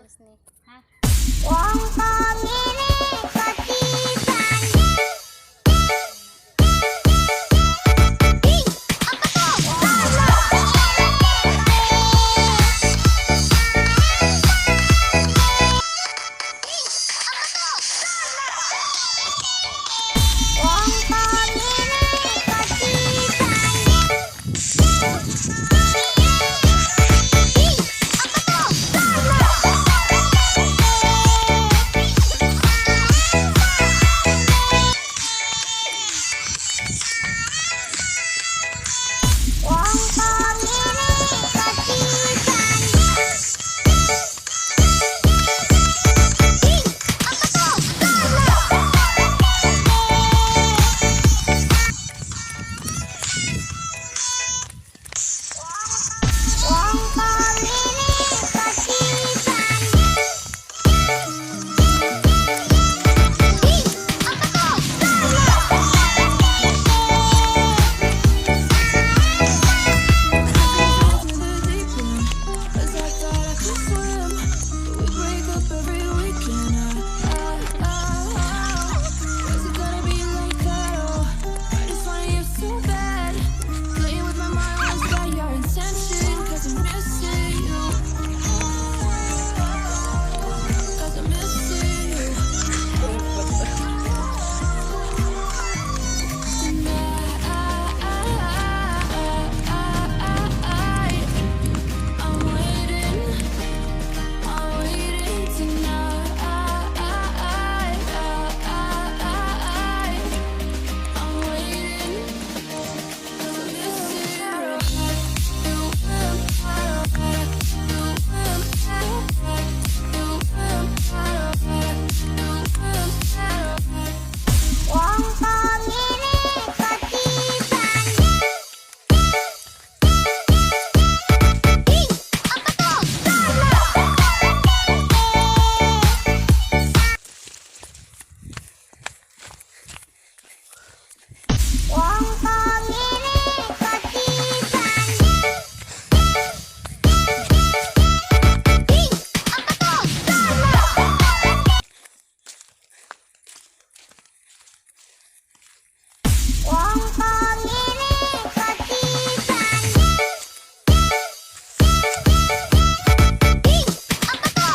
Reels ni. Ha? Wong kok ngene kok tibane? Ih, apa to? Wong kok ngene? Ih, apa to? Wong kok ngene kok tibane? Ih, apa to? Wong kok ngene kok tibane? Ih, apa to? Wong kok ngene kok tibane? Ih, apa to? To the deep end, 'cause I thought I could swim. But we break up every weekend. Ah, was it gonna be like that? Oh, I just wanted you so bad. Playing with my mind, was that your intention? 'Cause I'm missing you. 'Cause I'm missing you. Tonight, I'm waiting. I'm waiting tonight. I'm waiting. 'Cause I'm missing you. You, you, you. Wong kok ngene kok tibane? Ih, apa to? Wong kok ngene kok tibane? Ih, apa to? Wong kok ngene kok tibane? Ih, apa to?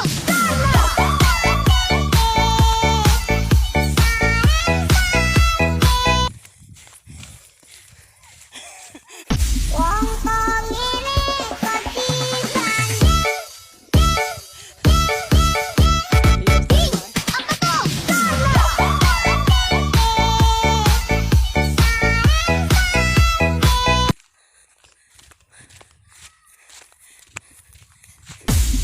Wong kok ngene kok tibane? Ih, apa to?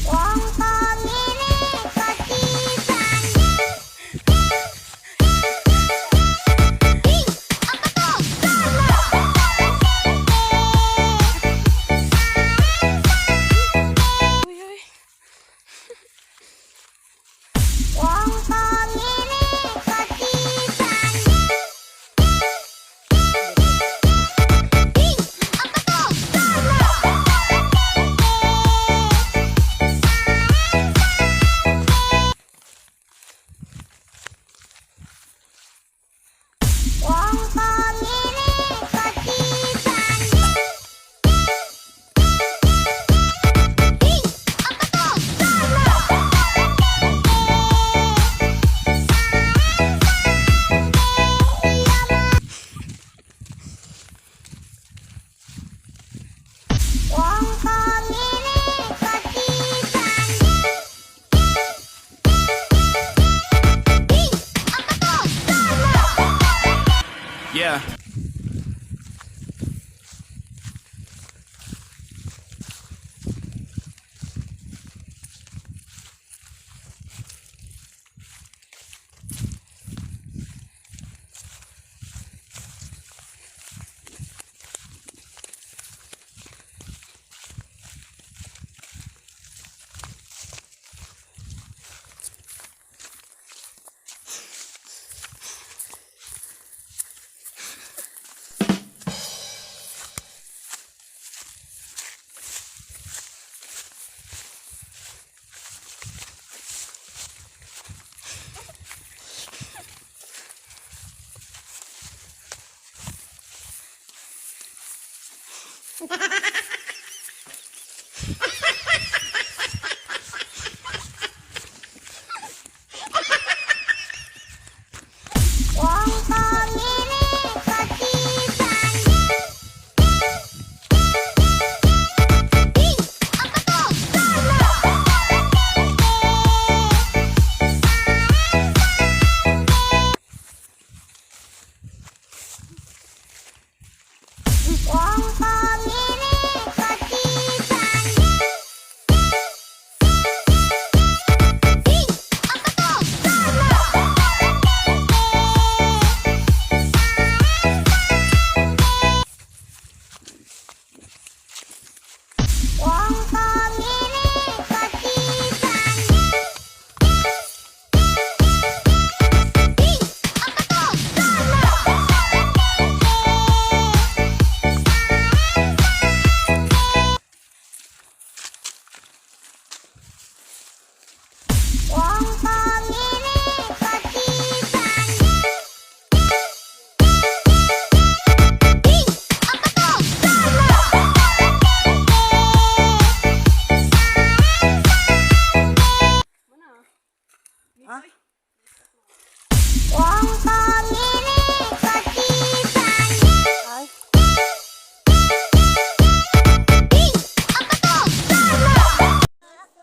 Wong kok ngene kok tibane? Ih, apa to? Uy, uy. Wong kok ngene kok tibane? Ih, apa to? Wong kok ngene kok tibane? Ih, apa to? Wong kok ngene kok tibane? Ih, apa to? Yeah. Ha? Wong kok ngene kok tibane? Ay. Apa to?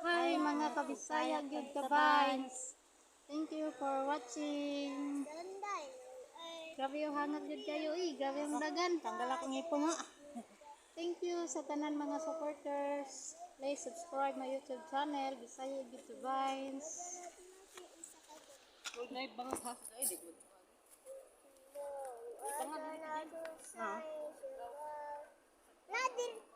Hi, mga kabisaya, good kabines. Thank you for watching. Grabe yung hangat gud kayo eh. Grabe yung dagan. Tanggal akong ipon nga. Thank you sa tanan mga supporters. Please subscribe my YouTube channel, Bisaya Good Vines. Ha? Nadir.